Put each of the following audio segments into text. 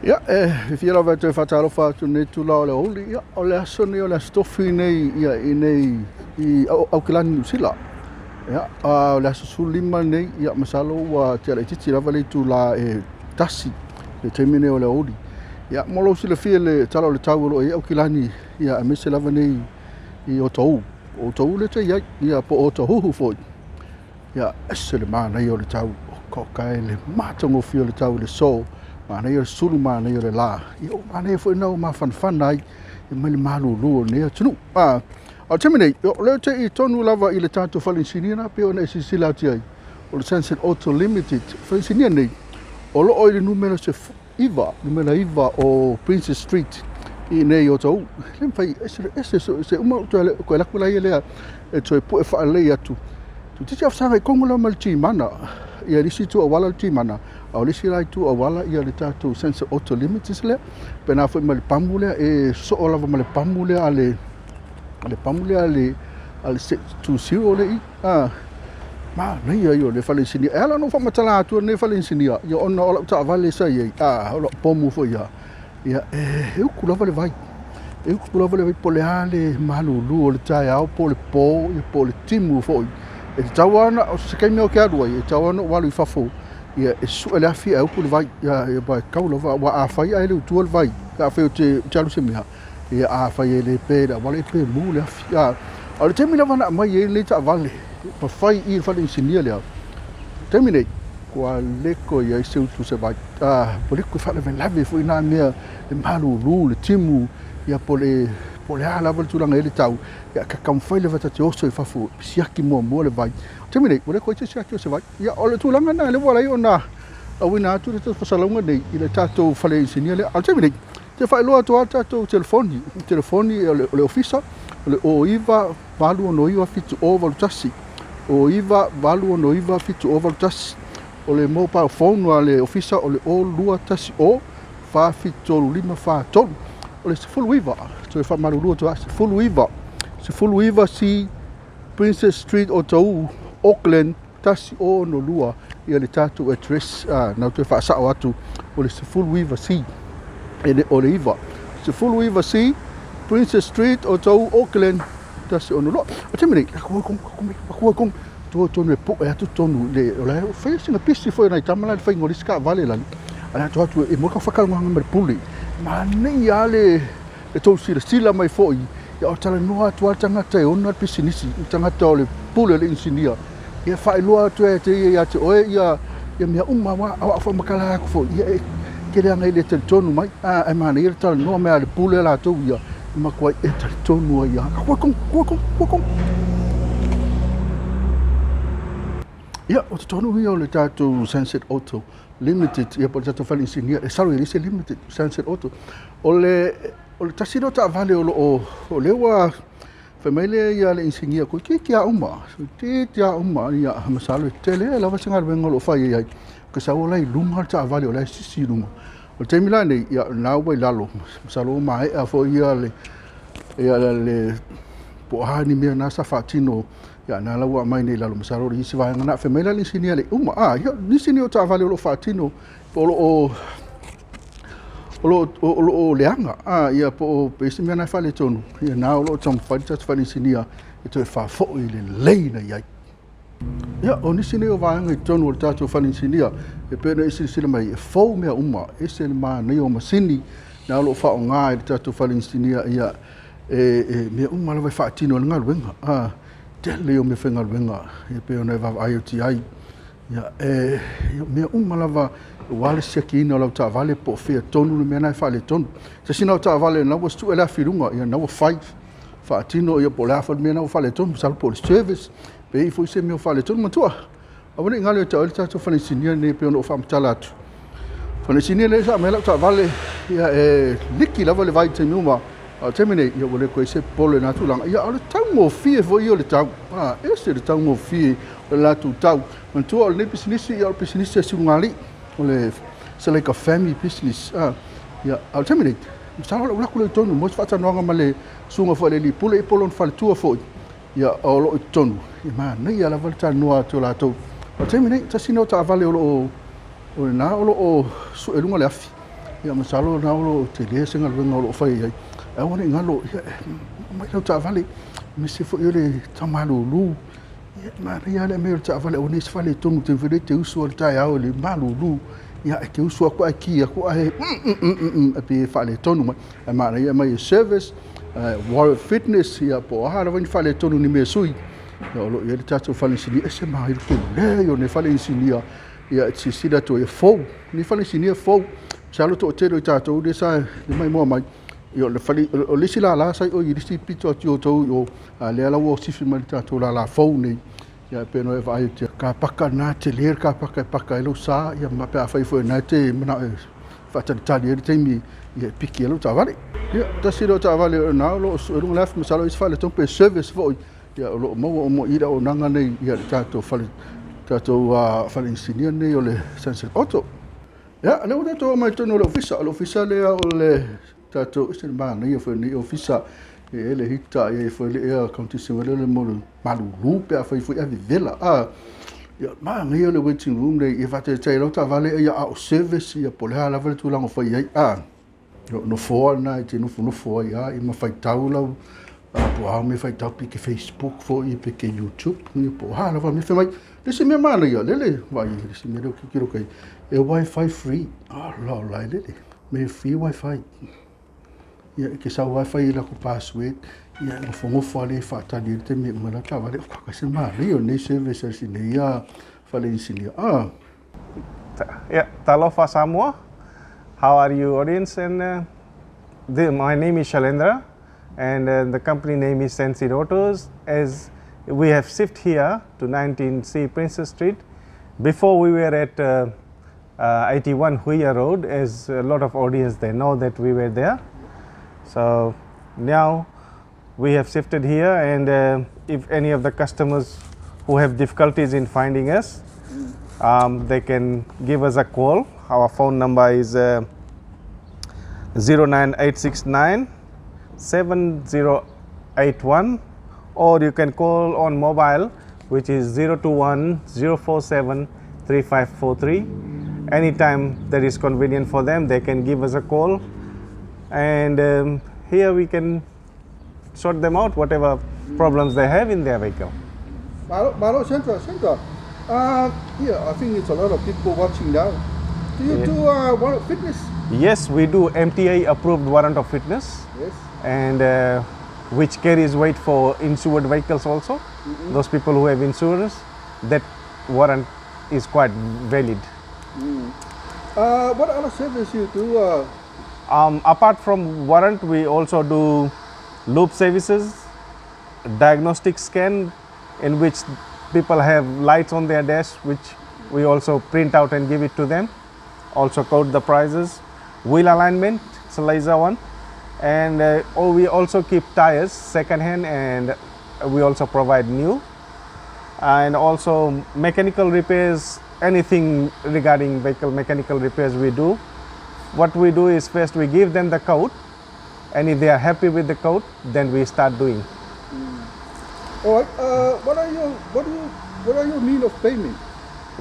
Ia, e fiafia lava e toe faatalofa atu i lenei itula o le aoauli. Ia, o le aso lenei o le Aso Tofi nei ia, i nei i Aukilani, Niu Sila. Ia, a o le aso 15 lenei, ia, masalo ua tea laitiiti lava le itula e 1 i le taimi lenei o le aoauli. Ia, mo lou silafia i le tala o le tau o lo o i ai Aukilani, ia, aemaise lava nei i Otahuhu. O Otahuhu lea e te i ai, ia, po o Otahuhu foi. Ia, ese le manaia o le tau, oka oka e le matagofie o le tau i le so, manaia o le sulu, manaia o le la. Ia, ua manaia foi lena ua mafanafana ai ia mai le malulu o lenei atunuu. A o le taimi nei, o lea ou te i tonu lava i le tatou fale inisinia lena pei ona e silasila atu i ai, o le Sunset Auto Limited. O fale inisinia nei, o lo o i le numera 9, numera 9 o Princess Street i inei i Otahuhu. E le mafai, ese, ese, se uma ou toe alu atu la ia lea e toe pue faalelei atu. Toeitiiti lava fesagai tonu lava ma le timana, ia le isi itu auala le timana, a o le isi la itu auala ia le tatou Sensor Auto Limited lea. Pena foi ma le pamu lea, e sosoo lava ma le pamu lea a le, le pamu lea a le, a le 620 lea i i. Ah, manaia ia o le fale inisinia. E ala ona ou faamatala atu lenei fale inisinia, ia ona o lau taavale sa i ai, ah, o lau pomu foi ia, ia e utu lava le vai. E utu lava le vai po o le a le malulu o le taeao po o le po, ia po o le timu foi. E tatau lava ona, o se taimi ou te alu ai, e tatau lava ona ou alu i fafo, ia e sue le afi ae utu le vai. Ia, ia e tatau lava, aua afai ae le utua le vai, pe afai ou te alu i se mea, Ia, afai e le pe i le auala, e pe mu le afi. A o le taimi lava na aumai ai lenei taavale ma fai i le fale inisinia lea, taimi nei, ua le toe i ai se utu se vai. A, ua le toe faalavelave foi na mea, le malulu, le timu, ia po o le a lava le tulaga e i ai le tau, ia ta taumafai lava ta te oso i fafo, siaki muamua le vai. O le taimi nei, ua le toe i ai se siaki o se vai. Ia, o le tulaga lena lea ua ala ai ona auina atu le fasalauga nei i le tatou fale inisinia lea. A o le taimi nei, Te faailoa atu lava le tatou telefoni, telefoni o le ofisa, o le 09 869 7081, 09 869 7081. O le mobile phone a le ofisa o le 0210 473 543. O le 19, toe faamalulu atu lava, 19, 19 C Princess Street, Otahuhu, Auckland 1062 ia le tatou address na ou toe faasao atu o le 19 C e le o le 9 19 C Princess Street Otahuhu Auckland 1062. O taimi nei kong kong tua tonu e poe atu tonu le o la fai sina pisi foi nai tama la le faiga o le isi taavale lale a atu atu e mo ka whakalonga ma le pule manaia le e tou silasila mai foi, ia o talanoa atu lava le tagata e ona le pisinisi, le tagata o le pule o le inisinia, ia faailoa atu e te ia ia te oe ia, ia mea uma aua o au faamatala atu foi, ia e tele ana e le talitonu mai, a, ae manaia le talanoa mai a le pule latou ia, e matuai e talitonu ai lava. Kua kong, kua kong, kua kong. Ia, o totonu ia o le tatou Sunset Auto Limited, ia po o le tatou fale inisinia, e salo i le isi Limited, Sunset Auto. O le, o le tasi lea o taavale o lo o, o lea ua fai mai lea ia le inisinia, toeitiiti lava uma, toeitiiti lava uma, ia masalo e tele lava se galuega o lo o fai ai. Ke sau o la i luga le taavale o la e sisi i luga. O le taimi la nei, ia lena ua i lalo, masalo ua maea foi ia le, ia le, po o a ni mea na sa faatino, ia na la ua aumai nei i lalo, masalo o le isi vaega na. Fai mai la le inisinia le uma, a, ia nisi nei o taavale o lo o faatino, o lo o o lo o lo o leaga a ia po o pe isi mea na e faaletonu ia na o lo o taumafai le tatou fale inisinia e toe faafoi lelei na i ai. Ia o nisi nei o vaega i totonu o le tatou fale inisinia e pei ona e silasila mai e fou mea uma, ese le manaia o masini na o lo o faaaoga e le tatou fale inisinia ia e mea uma lava e faatino ai le galuega. A tele o meafaigaluega e pei ona e vaavaai atu i ai. Ia, e mea uma lava aua le siakiina o lau taavale po o fea tonu le mea lena e faaletonu. Se tasi lena o taavale na ua sue le afi i luga, ia na ua fai, faatino ia po o le a foi le mea lena ua faaletonu, masalo po o le service, pe i ai foi se mea o faaletonu. Manatua, aua ne i galo ia te oe le tatou fale inisinia lenei e pei ona ou faamatala atu. Fale inisinia lenei sa aumai ai lau taavale, ia e liki lava le vai i taimi uma, a o le taimi nei, ia ua le toe i ai se popole i lena tulaga. Ia, o le taugofie foi ia o le tau, a, ese le taugofie o le latou tau. Manatua o lenei pisinisi, ia o le pisinisi a Siugalii, o le it's like a family business. Ah, ia, a o le taimi nei, masalo o le ulaku lea i totonu, mo se faatalanoaga ma le susuga foi a le alii pule, po o lona faletua foi, ia, o lo o i totonu, ia manaia lava le talanoa atu o latou. O le taimi nei, tasi lenei o taavale o lo o, o lena o lo o sue i luga le afi. Ia masalo na o lo o tele se galuega o lo o fai ai. Ae aua ne i galo, ia, aumai lau taavale, aemaise foi o le taumalulu. Ia, e manaia lava le aumai o le taavale aua ne i se faaletonu i le taimi foi lea e te usu ai i le taeao i le malulu. Ia, e te usu atu ae ki atu ae e pei e faaletonu mai. Ae manaia aumai e service, warrant fitness, ia po o a lava ni faaletonu ni mea sui. Ia, o lo o i ai le tatou fale inisinia, ese ma le tele o nei fale inisinia. Ia, e silasila atu ai e fou, ni fale inisinia fou. Masalo toatele o i tatou lea sa maimoa mai, ia, o le fale, o le isi lala sa i o i le isi pito atu i outou i o, a lea la ua sifi mai le tatou lala fou nei. Ia, pe no e vaai atu ka paka na tele le ka paka e paka ai lou sa, ia ma pe afai foi na te manao e faatalitali ai le taimi, ia e piki ai lau taavale. Ia, tasi lea o taavale o na o lo o sue luga le afi, masalo isi faaletonu pe service foi, ia o lo o maua uma i le auaunaga nei, ia le tatou fale tatou fale inisinia nei o le Sunset Auto. Ia, lea ua tatou oo mai totonu o le ofisa, o le ofisa lea o le tatou ese le manaia foi o lenei ofisa, e i ai le hita, e i ai foi le air condition foi lele mo le malulu pe afai foi ae vevela. Ia, manaia le waiting room nei, ia faataitai lau taavale ia a o service, ia po o le a lava le tulaga o fai ai. O nofoa na e te nofonofo ai a i ma faitau lau po o a mea faitau pe ke Facebook foi pe ke YouTube, ia po o a lava mea fai mai. Le isi mea manaia, lele vaai le isi mea lea o kikilo kai, e wifi free. La la lele. Me free wifi. Ia, e ke sau wifi i lako password, ia nofonofo ale faatali le taimi e uma lau taavale. O kaka se manaia o nei service a si nei a fale inisinia. Yeah, Talofa Samoa. How are you, audience? And my name is Shalendra, and the company name is Sensi Autos. As we have shift here to 19C Princess Street. Before we were at 81 Huia Road, as a lot of audience they know that we were there. So now we have shifted here, and if any of the customers who have difficulties in finding us, they can give us a call. Our phone number is 09869 7081, or you can call on mobile, which is 021 047 3543. Anytime that is convenient for them, they can give us a call, and here we can sort them out whatever problems they have in their vehicle. Malo, Malo, Sandra, Sandra. Yeah, I think it's a lot of people watching now. Do you do warrant fitness? Yes, we do MTA approved warrant of fitness. Yes. And which carries weight for insured vehicles also. Those people who have insurance, that warrant is quite valid. What other service you do? Apart from warrant, we also do loop services, diagnostic scan, in which people have lights on their dash, which we also print out and give it to them. Also quote the prices, wheel alignment, it's a laser one, and we also keep tires second hand, and we also provide new, and also mechanical repairs, anything regarding vehicle mechanical repairs we do. What we do is first we give them the quote, and if they are happy with the quote, then we start doing. All right. What are your mean of payment?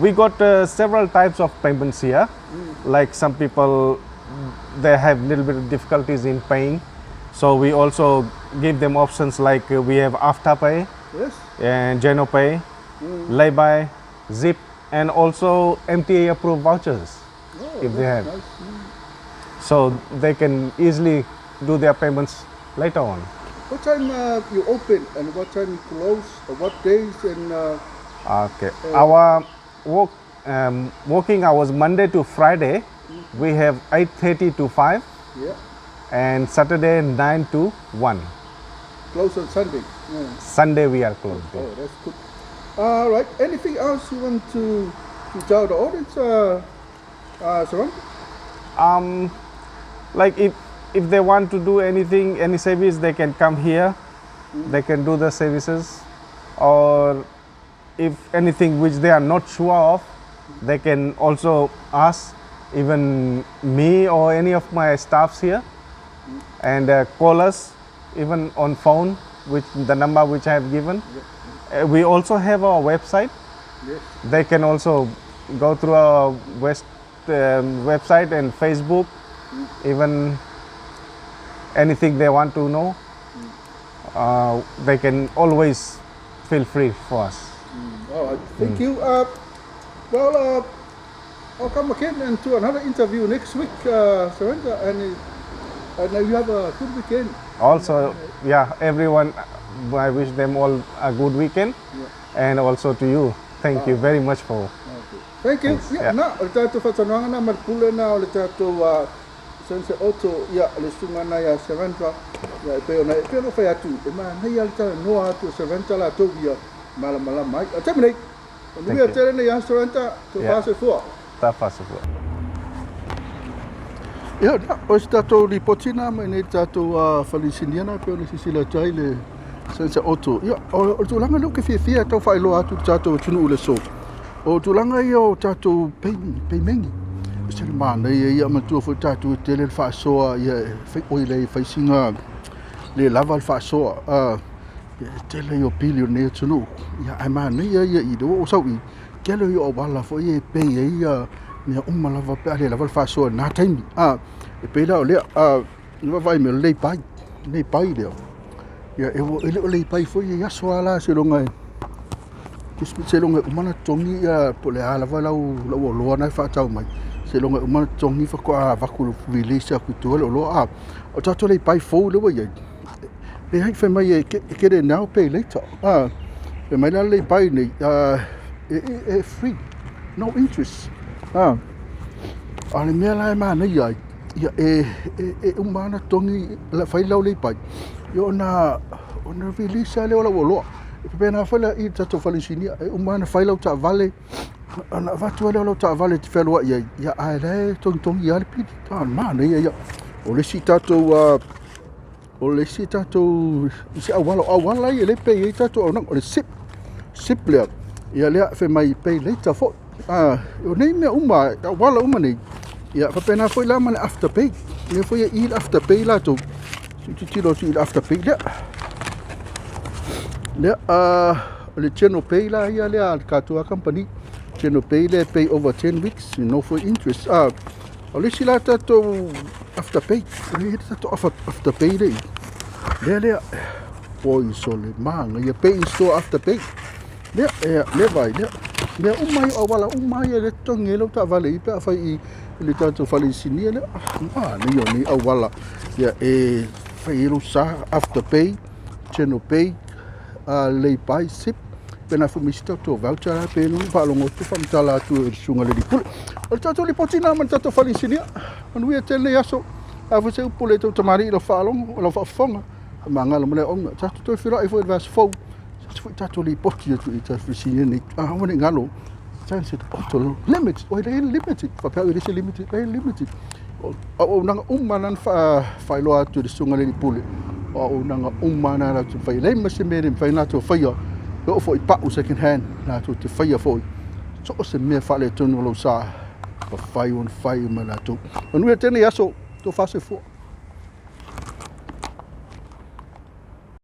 We got several types of payments here. Like some people, they have little bit of difficulties in paying, so we also give them options like we have Afterpay and Genopay, Laybuy, Zip, and also MTA approved vouchers Oh, if they that's have. nice. So they can easily do their payments later on. What time you open and what time you close? Or what days and Okay. Our working hours Monday to Friday, we have 8:30 to 5, and Saturday 9 to 1. Close on Sunday. Yeah. Sunday we are closed. Oh, that's good. All right. Anything else you want to tell the audience, Saran? Like if they want to do anything, any service, they can come here. They can do the services, or if anything which they are not sure of, they can also ask even me or any of my staffs here, and call us even on phone, which the number which I have given. We also have our website. Yes. They can also go through our website and Facebook. Even anything they want to know, they can always feel free for us. All right, thank you. Well, I'll come again and do another interview next week, Surendra, and you have a good weekend. Also, yeah, everyone, I wish them all a good weekend, and also to you. Thank you very much for. Okay. Thank you. Thanks. Ia, na, o le tatou faatanoaga na ma le pule na o le tatou Sense Auto, ia, le susuga na ia Surendra, ia, e pei ona, e pei ona ou fai atu, e manaia le talanoa atu o Surendra latou ia malamalama ai. O le taimi nei, o Thank nuia you. tele nei ia Surendra, tau faasoifua. Tafasoifua. Ia, na, o se tatou lipoti na mai nei le tatou faleisinia na e pei ona silasila atu ai le Sense Auto. Ia, o le tulaga lea ou te fiafia e tau faailoa atu i le tatou atunuu i le aso. O tulaga ia o tatou peimeni, e se le manaia ia, manatua foi tatou e tele le faasoa, ia e fai oi le faisiga le lava le faasoa. Ia, e tele ia o pili o lenei atunuu. Ia, ae manaia ia i le ua ou sau i, tele ia o auala foi e pay ai ia mea uma lava pe a le lava le faasoa i lena taimi. E pei la o lea, le vaavaai mai o le lay-by, lay-by lea. Ia, e le o lay-by foi i aso lava la seiloga e seiloga e uma ona totogi ia po o le a lava lau oloa na e faatau mai, seiloga e uma ona totogi faatoa avatu release atu i tua le oloa. O tatou lay-by fou lea ua i ai, leai, fai mai e get it now, pay later. Fai mai la le lay-by nei, e free, no interest. A o le mea la e manaia ai, ia e uma ona totogi fai lau lay-by, ia ona release lava lea o lau oloa. E faapena foi la i le tatou fale inisinia, e uma ona fai lau taavale, ona avatu lea o lau taavale e te fealuai ai, ia ae la e togitogi lava le pili. Manaia ia. O le isi tatou o le isi tatou isi auala, o auala ia e le pay ai tatou auaunaga, o le SIP. SIP lea, ia lea fai mai pay later foi. O nei mea uma, auala uma nei, ia faapena foi la ma le afterpay. Lea foi e i le afterpay latou. Tilotilo atu i le afterpay lea. Lea, o le general pay la ia lea a le tatou company. General pay lea pay over 10 weeks, no for interest. O le isi la tatou afterpay, o le tatou afterpay lea. Lea lea, oi sole manaia, pay in store afterpay. Lea, lea vai, lea. Mea uma ia, auala uma ia le totogi ai lau taavale i pe a fai i le tatou fale inisinia lea. Manaia o nei auala. Ia, e fai ai lou sa, afterpay, general pay, lay-by, SIP, pena foi ma isi tatou voucher la pe no faalogo atu faamatala atu e le susuga i le alii pule. O le tatou lipoti na ma le tatou fale inisinia. Manuia tele nei aso. A foi se upu le tau tamalii lau faalogo, lau faafofoga, magalo ma le auauna. Tatou toe feiloai foi i le vaiaso fou. Se foi tatou lipoti atu i tatou inisinia nei. Aua ne i galo. Transit Auto Limited. Oi le limited. Faapea i le se limited. Le limited. O auaunaga uma na faailoa atu i le susuga i le alii pule. O auaunaga uma na latou te faia. Leai ma se mea e le mafai ona latou faia. E oo foi i pau second hand, latou te faia foi. So o se mea faaletonu o lou sa, fai ona fai ma latou. Manuia tele aso, tofa soifua.